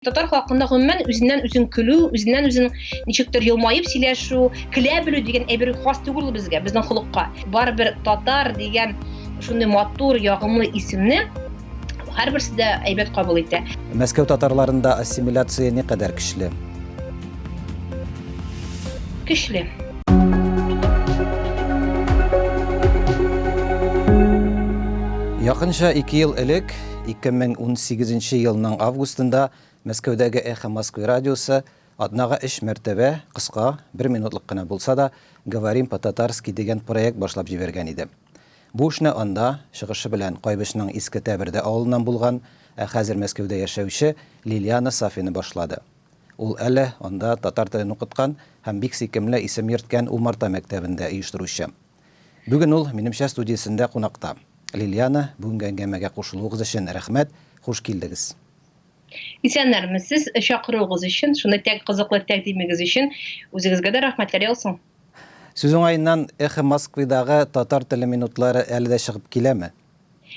Татар халкында гомумән үзеннән үзен көлү, үзеннән үзен ничектер елмаеп сөйләшү, көлә белү дигән әйбер хас түгел безгә, безнең холыкка. Барыбер татар дигән шундый матур, ягымлы исемне һәрберсе дә әйбәт кабул итә. Мәскәү татарларында ассимиляция никадәр көчле? Көчле. Якынча 2 ел элек, 2018 елның августында Мәскәүдәге Эхо Москвы радиосы атнага өч мәртәбә, кыска, бер минутлык кына булса да, Говорим по-татарски дигән проект башлап җибәргән иде. Бу эшне анда, чыгышы белән Кайбычның Иске Тәберде авылыннан булган, ә хәзер Мәскәүдә яшәүче Лилиана Сафина башлады. Ул әле анда татар телен укыткан һәм бик сөйкемле исем йөрткән Умарта мәктәбен дә оештыручы. Бүген ул Минемчә студиясендә кунакта. Лилиана, бүгенге әңгәмәгә кушылуыгыз өчен рәхмәт, хуш килдегез. Исәннәрмесез, чакыруыгыз өчен, шундый тәк кызыклы тәкъдимегез өчен үзегезгә дә рәхмәтләр яусын. Сүз уңаеннан, Эхо Москвыдагы татар теле минутлары әле дә чыгып киләме?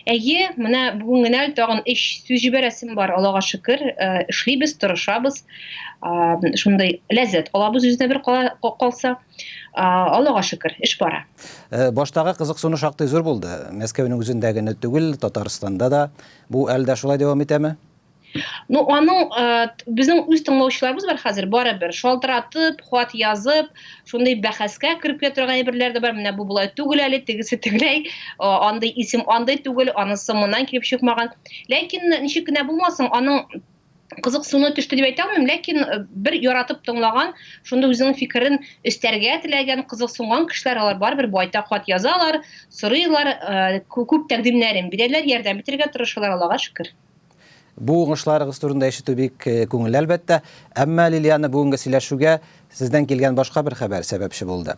Әйе, менә бүген генә әле тагын өч сүз җибәрәсем бар, Аллага шөкер, эшлибез, тырышабыз, шундый ләззәт алабыз үзенә бер калса. Аллага шөкер, эш бара. Баштагы кызыксыну шактый зур булды. Мәскәүнең үзендә генә түгел, Татарстанда да. Бу әле дә шулай дәвам итәме? Ну, аның безнең үз тыңлаучыларыбыз бар хәзер, барыбер шалтыратып, хат язып, шундый бәхәскә кереп китә торган әйберләр дә бар. Менә бу болай түгел әле, тегесе тегеләй, андый исем андый түгел, анысы моннан килеп чыкмаган. Ләкин ничек кенә булмасын, аның кызыксыну төште дип әйтә алмыйм, ләкин бер яратып тыңлаган, шунда үзенең фикерен өстәргә теләгән, кызыксынган кешеләр алар барыбер байтак хат язалар, сорыйлар, күп тәкъдимнәрен бирәләр, ярдәм итәргә тырышалар, Аллага шөкер. Бу уңышларыгыз турында ишетү бик э, күңелле, әлбәттә. Әмма, Лилиана, бүгенге сөйләшүгә сездән килгән башка бер хәбәр сәбәпче булды.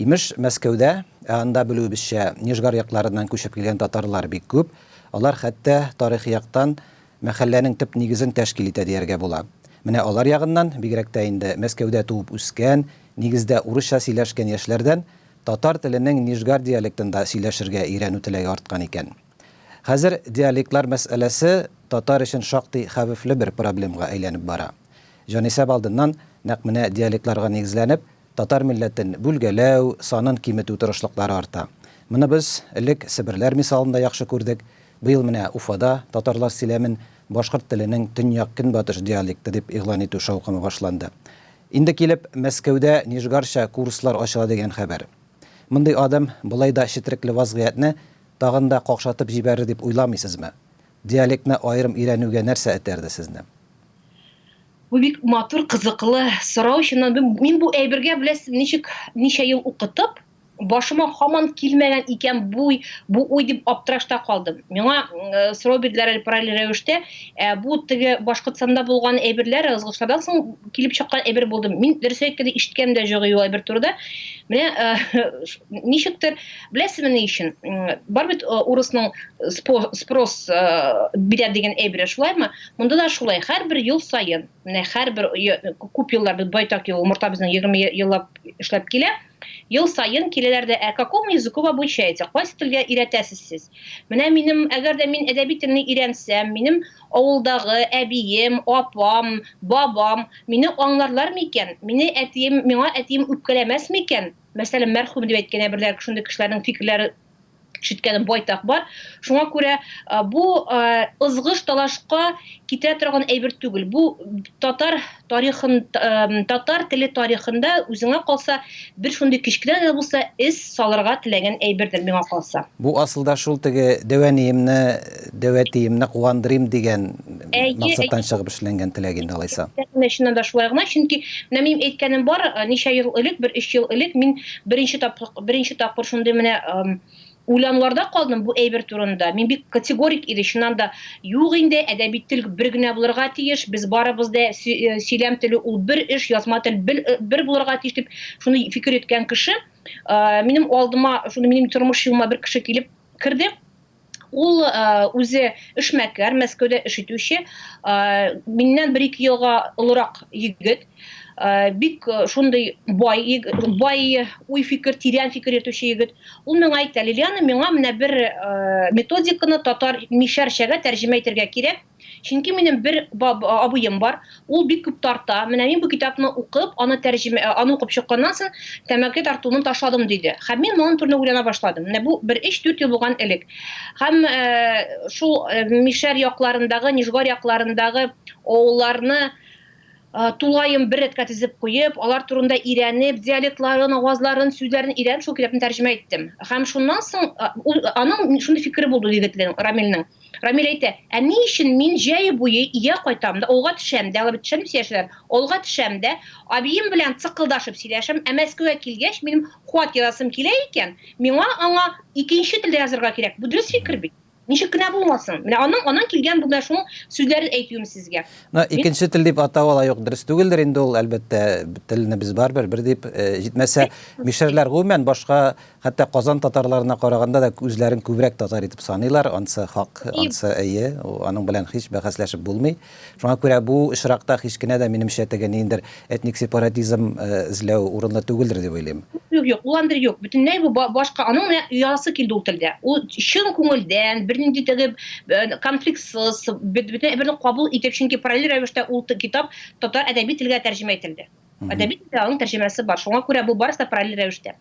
Имеш, Мәскәүдә, ә анда белүебезчә, Нижгар якларыннан күчеп килгән татарлар бик күп. Алар хәтта тарихи яктан мәхәлләнең төп нигезен тәшкил итә дияргә була. Менә алар ягыннан, бигрәк тә инде Мәскәүдә туып үскән, нигездә урысча сөйләшкән яшьләрдән татар теленең Нижгар диалектында сөйләшергә өйрәнү теләге арткан икән. Хәзер диалектлар мәсьәләсе татар өчен шактый хәвефле бер проблемга әйләнеп бара. Җанисәп алдыннан нәкъ менә диалектларга нигезләнеп, татар милләтен бүлгәләү, санын киметү тырышлыклары арта. Моны без элек себерләр мисалында яхшы күрдек. Быел менә Уфада татарлар сөйләмен башкорт теленең төньяк-көнбатыш диалекты дип игълан итү шаукымы башланды. Инде килеп, Мәскәүдә нижгарча курслар ачыла дигән хәбәр. Мондый адым болай да четерекле вазгыятьне тагын да какшатып җибәрер дип уйламыйсызмы? Диалектны аерым өйрәнүгә нәрсә этәрде сезне? Бу бик матур, кызыклы сорау. Чыннан мин бу әйбергә, беләсез, ничек ничә ел укытып, башыма һаман килмәгән икән бу, бу уй дип аптырашта калдым. Миңа э, сорау бирделәр әле параллель рәвештә. Ә бу теге Башкортстанда булган әйберләр, ызгышлардан соң килеп чыккан әйбер булды. Мин дөрес әйткәндә ишеткәнем дә юк ул әйбер турында. Менә э, ничектер, беләсезме ни өчен? Бар бит э, урысның спрос бирә дигән әйбере, шулаймы? Монда да шулай, һәрбер ел саен, менә һәрбер күп еллар без байтак ел, умарта безнең 20 еллап эшләп килә. Ел саен киләләр дә, ә какому языку вы обучаете? Кайсы телгә өйрәтәсез сез? Менә минем, әгәр дә мин әдәби телне өйрәнсәм, минем авылдагы әбием, апам, бабам мине аңларлар микән? Мине әтием, миңа әтием үпкәләмәс микән? Мәсәлән, мәрхүм дип әйткән әйберләр, шундый кешеләрнең фикерләре ишеткәнем байтак бар. Шуңа күрә бу ызгыш талашка китерә торган әйбер түгел. Бу татар тарихын, татар теле тарихында үзеңә калса бер шундый кечкенә дә булса эз салырга теләгән әйбердер миңа калса. Бу асылда шул теге дәү әниемне, дәү әтиемне куандырыйм дигән максаттан чыгып эшләнгән теләк инде алайса. Менә чыннан да шулай гына, чөнки менә минем әйткәнем бар, ничә ел элек, бер өч ел элек мин беренче тапкыр беренче тапкыр шундый менә уйлануларда калдым бу әйбер турында. Мин бик категорик иде, чыннан да юк инде, әдәби тел бер генә булырга тиеш, без барыбыз да э, сөйләм теле ул бер эш, язма тел бер, э, бер булырга тиеш дип шуны фикер йөрткән кеше. Э, минем алдыма, шуны минем тормыш юлыма бер кеше килеп керде. Ул үзе эшмәкәр, Мәскәүдә эш итүче, миннән бер-ике елга олырак егет, бик шундый бай, бай уй-фикер, тирән фикер йөртүче егет. Ул миңа әйтә, Лилиана, миңа менә бер методиканы татар мишәрчәгә тәрҗемә итәргә кирәк. Чөнки минем бер абыем бар, ул бик күп тарта. Менә мин бу китапны укып, аны тәрҗемә, аны укып чыкканнан соң, тәмәке тартуны ташладым, диде. Һәм мин моның турында уйлана башладым. Менә бу бер өч-дүрт ел булган элек. Һәм шул Мишәр якларындагы, Нижгар якларындагы авылларны тулаем бер рәткә тезеп куеп, алар турында өйрәнеп, диалектларын, авазларын, сүзләрен өйрәнеп, шул китапны тәрҗемә иттем. Һәм шуннан соң ул, аның шундый фикере булды егетнең, Рамилнең. Рамил әйтә, ә ни өчен мин җәй буе өйгә кайтам да, авылга төшәм дә, алар бит төшәм дип сөйләшәләр, авылга төшәм дә, абием белән цыкылдашып сөйләшәм, ә Мәскәүгә килгәч, минем хат язасым килә икән, миңа аңа икенче телдә язырга кирәк. Бу дөрес фикер бит. Ничек кенә булмасын. Менә аның аннан килгән бу менә шуның сүзләрен әйтүем сезгә. Ну, икенче тел дип атау алай ук дөрес түгелдер инде ул, әлбәттә, телне без барыбер бер дип, э, җитмәсә, мишәрләр гомумән башка, хәтта Казан татарларына караганда да үзләрен күбрәк татар итеп саныйлар, ансы хак, ансы әйе, аның белән һич бәхәсләшеп булмый. Шуңа күрә бу очракта һич кенә дә, минемчә, теге ниндидер этник сепаратизм эзләү урынлы түгелдер дип уйлыйм. Юк, юк, ул андый юк. Бөтенләй бу башка. Аның менә ояласы килде ул телдә. Ул чын күңелдән, бернинди теге конфликтсыз, бөтен әйберне кабул итеп, чөнки параллель рәвештә ул китап татар әдәби телгә тәрҗемә ителде. Әдәби телдә аның тәрҗемәсе бар. Шуңа күрә бу барысы да параллель рәвештә.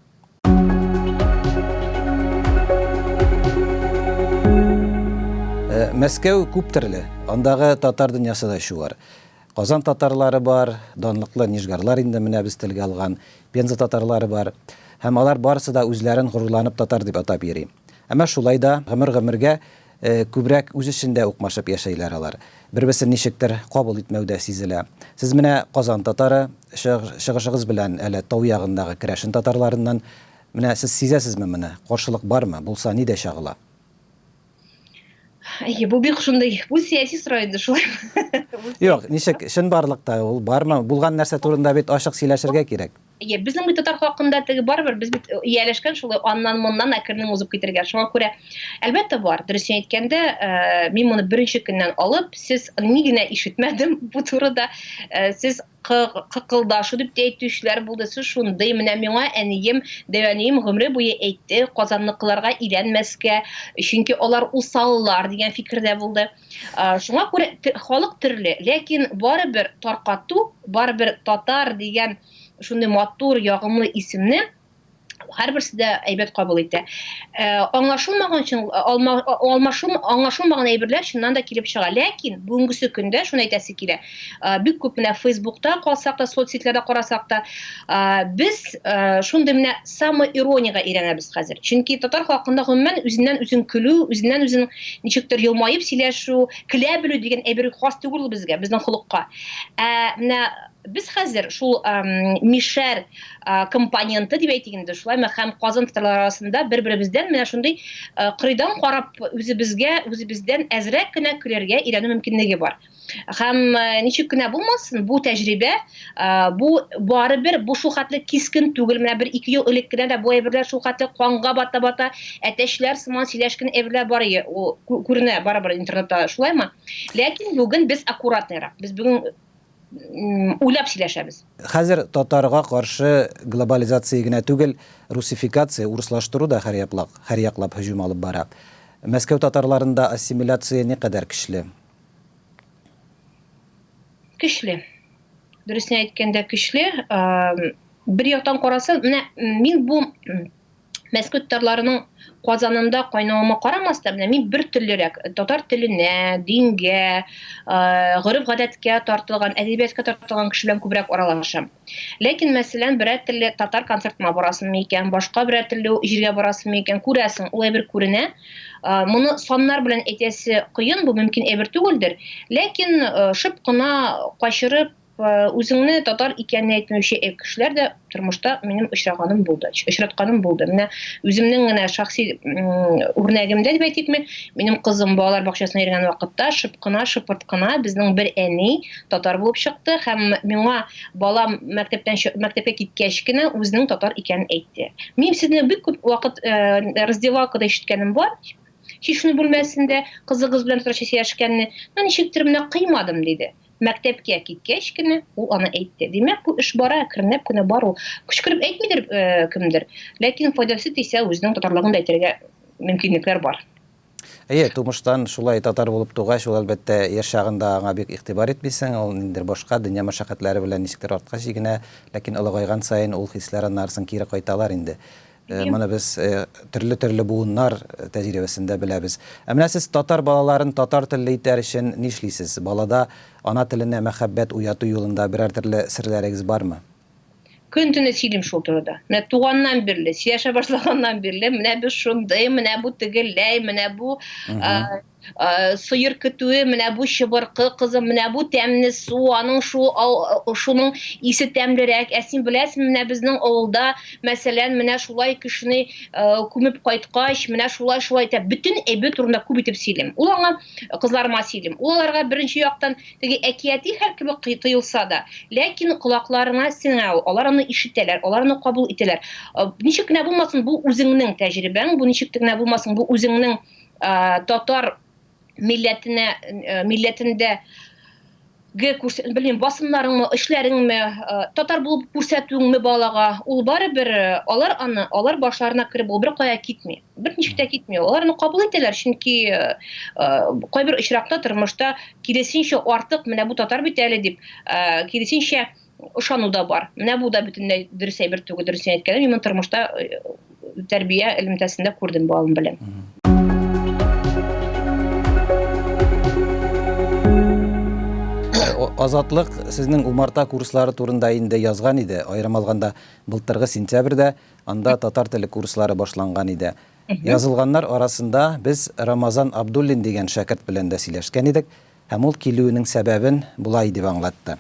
Э, Мәскәү күп төрле. Андагы татар дөньясы да чуар. Казан татарлары бар, данлыклы нижгарлар инде менә без телгә алган, Пенза татарлары бар. Һәм алар барысы да үзләрен горурланып татар дип атап йөри. Әмма шулай да гомер-гомергә э, күбрәк үз эчендә укмашып яшәйләр алар. Бер-берсен ничектер кабул итмәү дә сизелә. Сез менә Казан татары, чыгышыгыз белән әле тау ягындагы керәшен татарларыннан. Менә сез сизәсезме моны? Каршылык бармы? Булса, нидә чагыла? Әйе, бу бик шундый, бу сәяси сорау инде шулаймы? Юк, ничек, чынбарлыкта ул бармы? Булган нәрсә турында бит ачык сөйләшергә кирәк. Әйе, безнең бит татар хакында теге барыбер без бит э, ияләшкән шулай аннан-моннан әкренләп узып китергә. Шуңа күрә, әлбәттә, бар. Дөресен әйткәндә, э, мин моны беренче көннән алып, сез ни генә ишетмәдем бу турыда, э, сез кыкылдашу дип тә әйтүчеләр булды. Сез шундый, менә миңа әнием, дәү әнием гомере буе әйтте, казанныкыларга өйләнмәскә, чөнки алар усаллар дигән фикердә булды. Шуңа күрә халык төрле, ләкин барыбер таркату, барыбер татар дигән шундый матур, ягымлы исемне һәрберсе дә әйбәт кабул итә. Э, аңлашылмаган чын, алма, алмашыл, аңлашылмаган әйберләр чыннан да килеп чыга. Ләкин бүгенгесе көндә шуны әйтәсе килә. Э, бик күп менә Фейсбукта калсак та, соцсетьләрдә карасак та, э, без шундый менә самоирониягә өйрәнәбез хәзер. Чөнки татар халкында гомумән үзеннән үзен көлү, үзеннән үзен ничектер елмаеп сөйләшү, көлә белү дигән әйбер хас түгел безгә, безнең холыкка. Ә менә Без хәзер шул мишәр компоненты дип әйтик инде, шулаймы, һәм Казан татарлары арасында бер-беребездән менә шундый кырыйдан карап үзебезгә, үзебездән әзрәк кенә көләргә өйрәнү мөмкинлеге бар. Һәм ничек кенә булмасын, бу тәҗрибә, бу барыбер бу шул хәтле кискен түгел. Менә бер-ике ел элек кенә дә бу әйберләр шул хәтле канга бата-бата, әтәчләр сыман сөйләшкән әйберләр бар иде. Ул күренә барыбер интернетта, шулаймы? Ләкин бүген без аккуратныйрак. Без бүген уйлап сөйләшәбез. Хәзер татарга каршы глобализация генә түгел, русификация, урыслаштыру да һәрьяклап, һәрьяклап һөҗүм алып бара. Мәскәү татарларында ассимиляция никадәр көчле? Көчле. Дөресен әйткәндә, көчле. Бер яктан карасаң, менә мин бу Мәскәү татарларының Казанында кайнавыма карамастан, менә мин бер төрлерәк татар теленә, дингә, гореф-гадәткә тартылган, әдәбиятка тартылган кеше белән күбрәк аралашам. Ләкин, мәсәлән, берәр төрле татар концертына барасыңмы икән, башка берәр төрле җиргә барасыңмы икән, күрәсең, ул әйбер күренә. Моны саннар белән әйтәсе кыен, бу мөмкин әйбер түгелдер. Ләкин шып кына качырып, Үзеңне татар икәнен әйтмәүче кешеләр дә тормышта минем очраганым булды, очратканым булды. Менә үземнең генә шәхси үрнәгемдә дип әйтикме, минем кызым балалар бакчасына йөргән вакытта шып кына, шыпырт кына безнең бер әни татар булып чыкты һәм миңа балам мәктәптән мәктәпкә киткәч кенә үзенең татар икәнен әйтте. Мин сезне бик күп вакыт раздевалкада ишеткәнем бар. Чишенү бүлмәсендә кызыгыз белән татарча сөйләшкәнне, ну ничектер менә кыймадым, диде. Мәктәпкә киткәч кенә ул аны әйтте. Димәк, бу эш бара, әкренләп кенә бару. Кычкырып әйтмидер э, кемдер, ләкин файдасы тисә, үзенең татарлыгын да әйтергә мөмкинлекләр бар. Әйе, тумыштан шулай татар булып тугач, ул, әлбәттә, яшь чагында аңа бик игътибар итмисең, ул ниндидер башка дөнья мәшәкатьләре белән ничектер артка чигенә, ләкин олыгайган саен ул хисләр аннарысын кире кайталар инде. Моны без төрле-төрле буыннар тәҗрибәсендә беләбез. Ә менә сез татар балаларын татар телле итәр өчен нишлисез? Балада ана теленә мәхәббәт уяту юлында берәр төрле серләрегез бармы? Көн-төне сөйлим шул турыда. Менә туганнан бирле, сөйләшә башлаганнан бирле, менә без шундый, менә бу тегеләй, менә бу сыер көтүе, менә бу чыбыркы кызым, менә бу тәмле су, аның шу шуның исе тәмлерәк. Ә син беләсеңме, менә безнең авылда, мәсәлән, менә шулай кешене күмеп кайткач, менә шулай шулай итә. Бөтен әйбер турында күп итеп сөйлим. Ул аңа кызларыма сөйлим. Ул аларга беренче яктан Теге әкияти хәл кебек тоелса да, ләкин колакларына сеңә ул, алар аны ишетәләр, алар аны кабул итәләр. Ничек кенә булмасын, бу үзеңнең тәҗрибәң, бу ничек кенә булмасын, бу үзеңнең татар милләтенә, милләтендә ге белмим, басымнарыңмы, эшләреңме, татар булып күрсәтүеңме балага, ул барыбер алар аны, алар башларына кереп, ул беркая китми. Берничек тә китми. Алар аны кабул итәләр, чөнки кайбер очракта тормышта киресенчә артык, менә бу татар бит әле дип, киресенчә ышану да бар. Менә бу да бөтенләй дөрес әйбер түгел, дөресен әйткәндә, мин моны тормышта тәрбия элемтәсендә күрдем балам белән. Азатлык сезнең умарта курслары турында инде язган иде, аерым алганда, былтыргы сентябрьдә Анда татар теле курслары башланган иде. Язылганнар арасында без Рамазан Абдуллин дигән шәкерт белән дә сөйләшкән идек һәм ул килүенең сәбәбен болай дип аңлатты.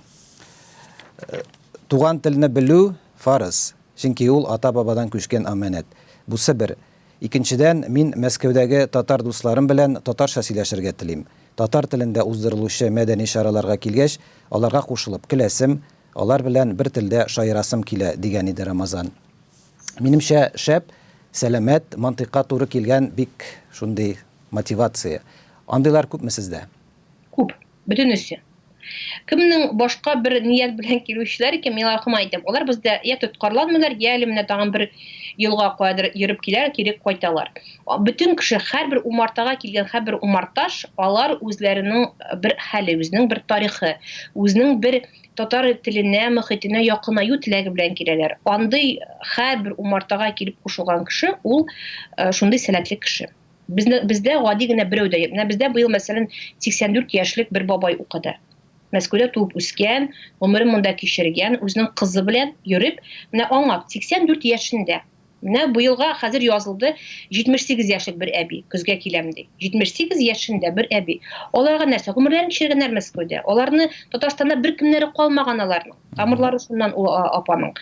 Туган телне белү, фарыз, чөнки ул ата-бабадан күчкән амәнәт. Бусы бер. Икенчедән, мин Мәскәүдәге татар дусларым белән татарча сөйләшергә телим. Татар телендә уздырылучы мәдәни чараларга килгәч, аларга кушылып көләсем, Алар белән бер телдә шаярасым килә, дигән иде Рамазан. Минемчә, шәп, сәламәт, мантыйкка туры килгән бик шундый мотивация. Андыйлар күпме сездә? Күп. Бөтенесе. Кемнең башка бер ният белән килүчеләр икән, мин аларга әйтәм, алар бездә я тоткарланмыйлар, я әле менә тагын бер елга каядыр йөреп киләләр, кире кайталар. Бөтен кеше, һәрбер умартага килгән һәрбер умарташ, алар үзләренең бер хәле, үзенең бер тарихы, үзенең бер татар теленә, мөхитенә якынаю теләге белән киләләр. Андый һәрбер умартага килеп кушылган кеше, ул шундый сәләтле кеше. Безне, бездә гади генә берәү дә юк. Менә бездә быел, мәсәлән, 84 яшьлек бер бабай укыды. Мәскәүдә туып үскән, гомерен монда кичергән, үзенең кызы белән йөреп, менә аңа 84 яшендә Менә быелга хәзер язылды 78 яшьлек бер әби, көзгә киләм ди. 78 яшендә бер әби. Аларга нәрсә, гомерләрен кичергәннәр Мәскәүдә. Аларны Татарстанда беркемнәре калмаган аларның. Тамырлары шуннан ул апаның.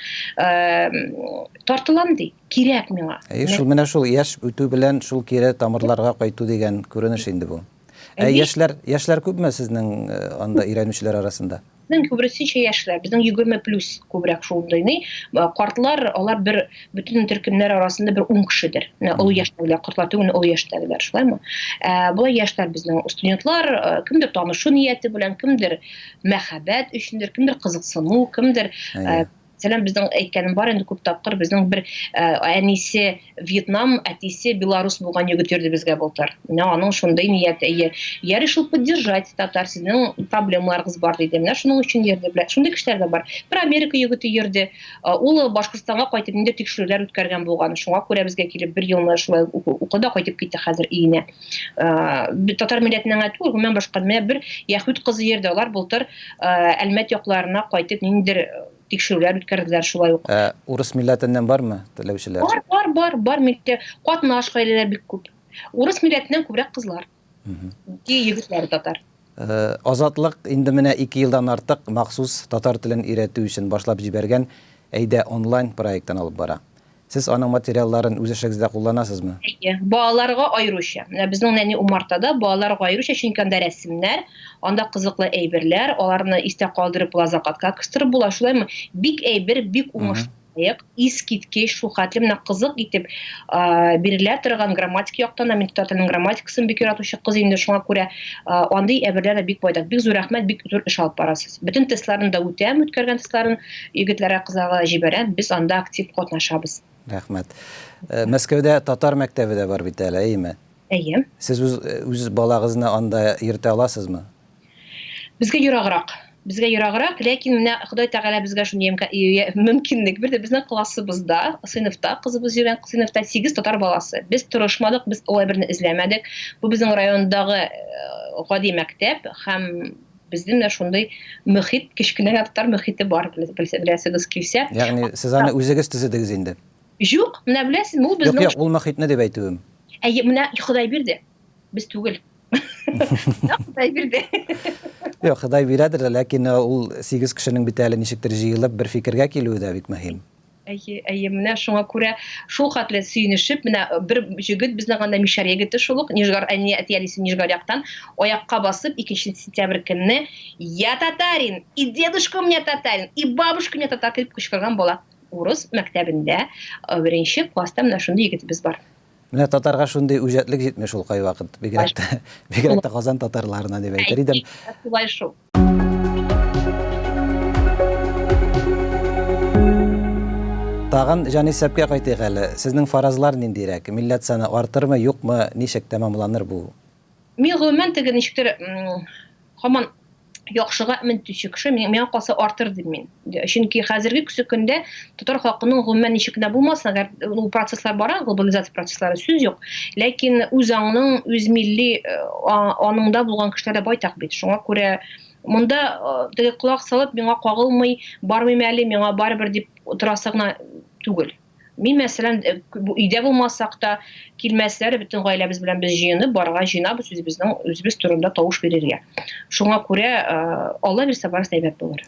Тартылам ди, кирәк миңа. Әйе, шул менә шул яшь үтү белән шул кире тамырларга кайту дигән күренеш инде бу. Ә яшьләр, яшьләр күпме сезнең анда өйрәнүчеләр арасында? Безнең күбресенчә яшьләр, безнең 20 плюс күбрәк шундый ни. Картлар, алар бер бөтен төркемнәр арасында бер 10 кешедер. Менә олы яшьтәгеләр, картлар түгел, олы яшьтәгеләр, шулаймы? Ә болай яшьләр безнең студентлар, кемдер танышу нияте белән, кемдер мәхәббәт өчендер, кемдер кызыксыну, кемдер Мәсәлән, безнең әйткәнем бар инде күп тапкыр, безнең бер әнисе Вьетнам, әтисе белорус булган егет йөрде безгә былтыр. Менә аның шундый нияте, әйе. Я решил поддержать татар, сезнең проблемаларыгыз бар диде. Менә шуның өчен йөрде. Белә. Шундый кешеләр дә бар. Бер Америка егете йөрде. Ул Башкортстанга кайтып инде тикшерүләр үткәргән булган. Шуңа күрә безгә килеп бер елны шулай укыды да кайтып китте хәзер өенә. Татар милләтеннән генә түгел, гомумән башка. Менә бер яһүд кызы йөрде. Алар былтыр Әлмәт якларына кайтып ниндидер тикшерүләр үткәрделәр шулай ук. Ә урыс милләтеннән бармы теләүчеләр? Бар, бар, бар, бар милләт. Катнаш гаиләләр бик күп. Урыс милләтеннән күбрәк кызлар. Ки егетләр татар. Азатлык инде менә 2 елдан артык махсус татар телен өйрәтү өчен башлап җибәргән Әйдә онлайн проектын алып бара. Сез аның материалларын үз эшегездә кулланасызмы? Әйе, балаларга аеруча. Менә безнең нәни умартада балаларга аеруча, чөнки анда рәсемнәр, анда кызыклы әйберләр, аларны истә калдырып була, закатка кыстырып була, шулаймы? Бик әйбер, бик уңышлы проект, искиткеч, шул хәтле менә кызык итеп бирелә торган грамматик яктан да, мин татар теленең грамматикасын бик яратучы кыз инде, шуңа күрә андый әйберләр дә бик файдалы. Бик зур рәхмәт, бик зур эш алып барасыз. Бөтен тестларны да үтәм, үткәргән тестларын егетләргә, кызларга да җибәрәм, без анда актив катнашабыз. Рәхмәт. Мәскәүдә татар мәктәбе дә бар бит әле, әйеме? Әйе. Сез үз, үз балагызны анда йөртә аласызмы? Безгә ераграк. Безгә ераграк, ләкин менә Ходай Тәгалә безгә шундый мөмкинлек бирде. Безнең классыбызда, сыйныфта, кызыбыз йөргән сыйныфта 8 татар баласы. Без тырышмадык, без ул әйберне эзләмәдек. Бу безнең райондагы гади мәктәп һәм безнең менә шундый мөхит, кечкенә генә татар мөхите бар, беләсегез килсә. Ягъни сез аны үзегез төзедегез инде? Юк, менә беләсезме, ул безнең Юк, юк, ул мөхитне дип әйтүем. Әйе, менә Ходай бирде. Без түгел. Ходай бирде. Юк, Ходай бирәдер, ләкин э, ул 8 кешенең бит әле ничектер җыелып бер фикергә килүе дә бик мөһим. Әйе, әйе, менә шуңа күрә шул хәтле сөенешеп, менә э, бер җегет безнең анда мишәр егете шул ук, Нижгар, әни әти әнисе Нижгар яктан аякка басып 2 сентябрь көнне Я татарин, и дедушка у меня татарин, и бабушка у меня татарка дип кычкырган бала. Урыс мәктәбендә э, беренче класста менә шундый егетебез бар. Менә татарга шундый үҗәтлек җитми шул кайвакыт. Бигрәк тә, бигрәк тә Казан татарларына дип әйтер идем. Шулай шул. Тагын җанисәпкә кайтыйк әле. Сезнең фаразлар ниндирәк? Милләт саны артырмы, юкмы, ничек тәмамланыр бу? Мин гомумән теге ничектер һаман яхшыга өмет итүче кеше, миңа калса артыр дим мин. Чөнки хәзерге көсе көндә татар халкының гомумән ничек кенә булмасын, әгәр ул процесслар бара, глобализация процесслары сүз юк, ләкин үз аңның, үз милли э, аныңда булган кешеләр дә байтак бит. Шуңа күрә монда э, теге колак салып, миңа кагылмый, бармыйм әле, миңа барыбер дип утырасы гына түгел. Мин, мәсәлән, э, өйдә булмасак та, килмәсләр, бөтен гаиләбез белән без җыенып, барырга җыенабыз үзебезнең үзебез турында тавыш бирергә. Шуңа күрә, э, Алла бирсә, барысы әйбәт булыр.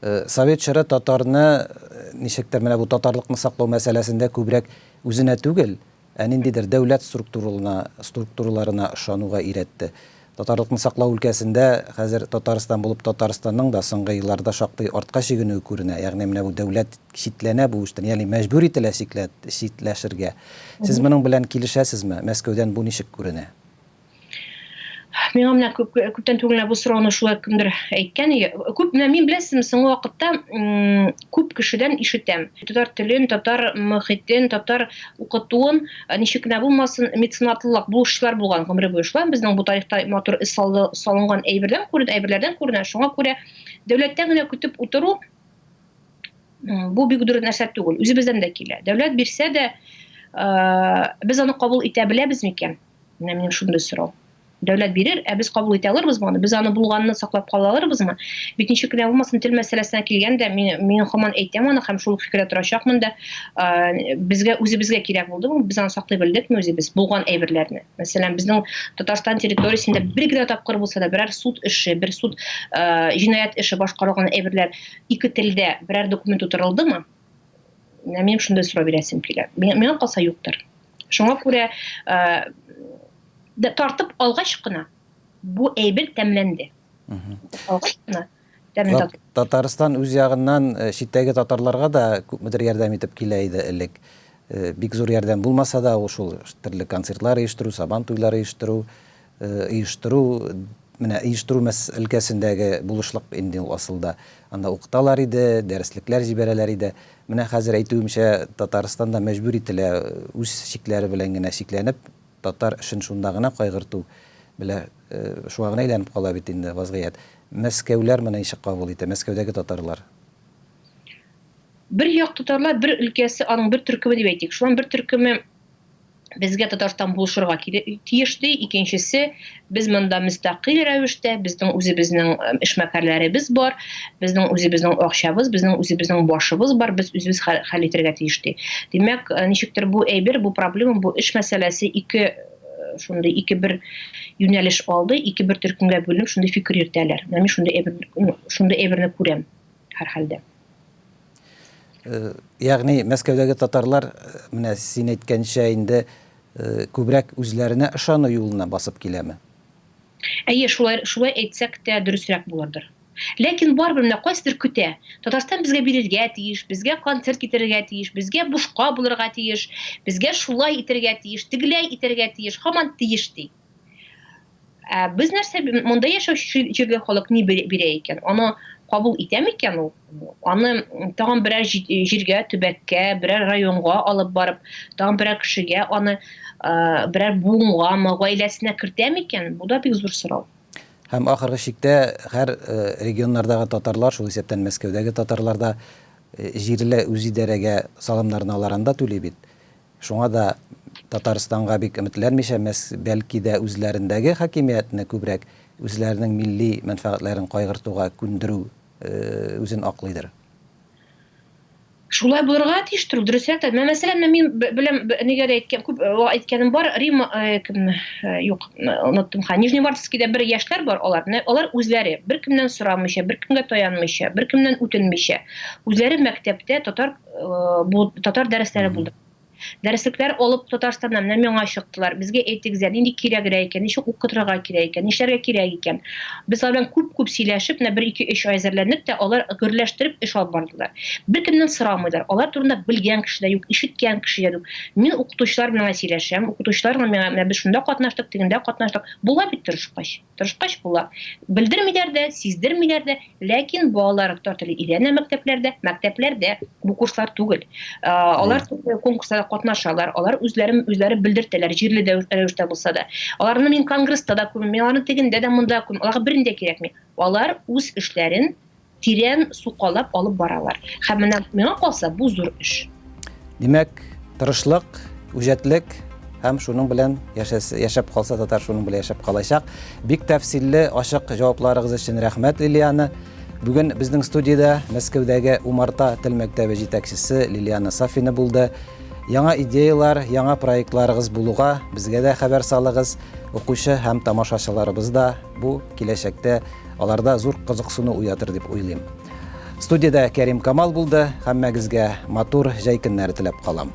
Э, совет чоры татарны ничектер менә бу татарлыкны саклау мәсьәләсендә күбрәк үзенә түгел, ә ниндидер дәүләт структураларына, структураларына ышануга өйрәтте. Татарлыкны саклау өлкәсендә хәзер Татарстан булып Татарстанның да соңгы елларда шактый артка чигенүе күренә. Ягъни менә бу дәүләт читләнә бу эштән, ягъни мәҗбүр ителә читләшергә. Сез моның белән килешәсезме? Мәскәүдән бу ничек күренә? Миңа менә күп, күптән түгел генә бу сорауны шулай кемдер әйткән иде. Күп менә мин беләсезме, соңгы вакытта күп кешедән ишетәм. Татар телен, татар мохитен, татар укытуын Э, ничек кенә булмасын, меценатлылык, булышчылар булган гомере буе шулай безнең бу тарихта матур эз салды, салынган әйбердән күренә, әйберләрдән күренә. Шуңа күрә дәүләттән генә көтеп утыру бу бик дөрес нәрсә түгел. Үзебездән дә килә. Дәүләт бирсә дә, э, без аны кабул итә беләбез микән? Менә минем шундый сорау. Дәүләт бирер, ә без кабул итә алырбызмы аны? Без аны булганны саклап кала алырбызмы? Бит ничек кенә булмасын, тел мәсьәләсенә килгәндә, мин, мин һаман әйтәм аны һәм шул фикердә торачакмын да, безгә үзебезгә кирәк булдымы? Без аны саклый белдекме үзебез булган әйберләрне? Мәсәлән, безнең Татарстан территориясендә бер генә тапкыр булса да берәр суд эше, бер суд җинаять эше башкарылган әйберләр ике телдә берәр документ тутырылдымы? Менә минем шундый сорау бирәсем килә. Миңа калса юктыр. Шуңа күрә тартып алгач кына бу әйбер тәмләнде. Алгач кына тәмен Татарстан үз ягыннан э, читтәге татарларга да күпмедер ярдәм итеп килә иде элек. Э, бик зур ярдәм булмаса да, ул шул төрле концертлар оештыру, сабан туйлары оештыру, э, оештыру, менә оештыру өлкәсендәге булышлык инде ул асылда. Анда укыталар иде, дәреслекләр җибәрәләр иде. Менә хәзер әйтүемчә, Татарстан да мәҗбүр ителә үз чикләре белән генә чикләнеп, татар эшен шунда гына кайгырту белә, шуңа гына әйләнеп кала бит инде вазгыять. Мәскәүләр моны ничек кабул итә, Мәскәүдәге татарлар? Бер як татарлар, бер өлкәсе, аның бер төркеме дип әйтик. Шулай бер төркеме безгә Татарстан булышырга тиеш ди, икенчесе, без монда мөстәкыйль рәвештә, безнең үзебезнең эшмәкәрләребез бар, безнең үзебезнең акчабыз, безнең үзебезнең башыбыз бар, без үзебез хәл итәргә тиеш ди. Димәк, э, ничектер бу әйбер, бу проблема, бу эш мәсьәләсе ике э, шундый ике бер юнәлеш алды, ике бер төркемгә бүленеп шундый фикер йөртәләр. Менә мин шундый әйбер, шундый әйберне күрәм һәрхәлдә. Э, ягъни Мәскәүдәге татарлар э, менә син әйткәнчә инде э, күбрәк үзләренә ышану юлына басып киләме? Әйе, шулай, шулай әйтсәк тә дөресрәк булырдыр. Ләкин барыбер менә кайсыдыр көтә. Татарстан безгә бирергә тиеш, безгә концерт китерергә тиеш, безгә бушка булырга тиеш, безгә шулай итәргә тиеш, тегеләй итәргә тиеш, һаман тиеш ди. Ә без нәрсә, монда яшәүче җирле халык ни бирә икән? Аны кабул итә микән ул? Аны тагын берәр җиргә, төбәккә, берәр районга алып барып, тагын берәр кешегә аны берәр буынгамы, гаиләсенә кертә микән? Бу да бик зур сорау. Һәм ахыргы чиктә һәр регионнардагы татарлар, шул исәптән Мәскәүдәге татарлар да җирле үзидарәгә салымнарны алар анда түли бит. Шуңа да Татарстанга бик өметләнмичә, бәлки дә үзләрендәге хакимиятне күбрәк үзләренең милли мәнфәгатьләрен кайгыртуга күндерү үзен аклыйдыр. Шулай булырга тиештер, дөресрәк тә. Менә мәсәлән, менә мин беләм, нигә дә әйткән, күп әйткәнем бар, Рима, кемне, юк, оныттым ха. Нижневартовскийда бер яшьләр бар, алар, менә алар үзләре, беркемнән сорамыйча, беркемгә таянмыйча, беркемнән үтенмичә, үзләре мәктәптә татар, бу татар дәресләре булдырды. Дәреслекләр алып Татарстаннан менә миңа чыктылар. Безгә әйтегез әле, нинди кирәгрәк икән, ничек укытырга кирәк икән, нишләргә кирәк икән. Без алар белән күп-күп сөйләшеп, менә бер, ике, өч ай әзерләндек тә, алар гөрләштереп эш алып бардылар. Беркемнән сорамыйлар, алар турында белгән кеше дә юк, ишеткән кеше дә юк. Мин укытучылар белән генә сөйләшәм, укытучылар гына миңа, менә без шунда катнаштык, тегендә катнаштык. Була бит тырышкач. Тырышкач була. Белдермиләр дә, сиздермиләр дә, ләкин балалар татар теле өйрәнә мәктәпләрдә, мәктәпләрдә бу курслар түгел. Алар конкурсларда катнашалар, алар үзләрен үзләре белдертәләр, җирле рәвештә булса да. Аларны мин конгресста да күрмим, мин аларны тегендә дә, монда күрмим. Аларга берни дә кирәкми. Алар үз эшләрен тирән сукалап алып баралар. Һәм менә миңа калса, бу зур эш. Димәк, тырышлык, үҗәтлек һәм шуның белән яшәс, яшәп калса татар шуның белән яшәп калачак. Бик тәфсилле, ачык җавапларыгыз өчен рәхмәт, Лилиана. Бүген безнең студиядә Мәскәүдәге Умарта тел мәктәбе җитәкчесе Лилиана Сафина булды. Яңа идеялар, яңа проектларыгыз булуга безгә дә хәбәр салыгыз. Укучы һәм тамашачыларыбыз да бу киләчәктә аларда зур кызыксыну уятыр дип уйлыйм. Студиядә Кәрим Камал булды. Һәммәгезгә матур җәй көннәре теләп калам.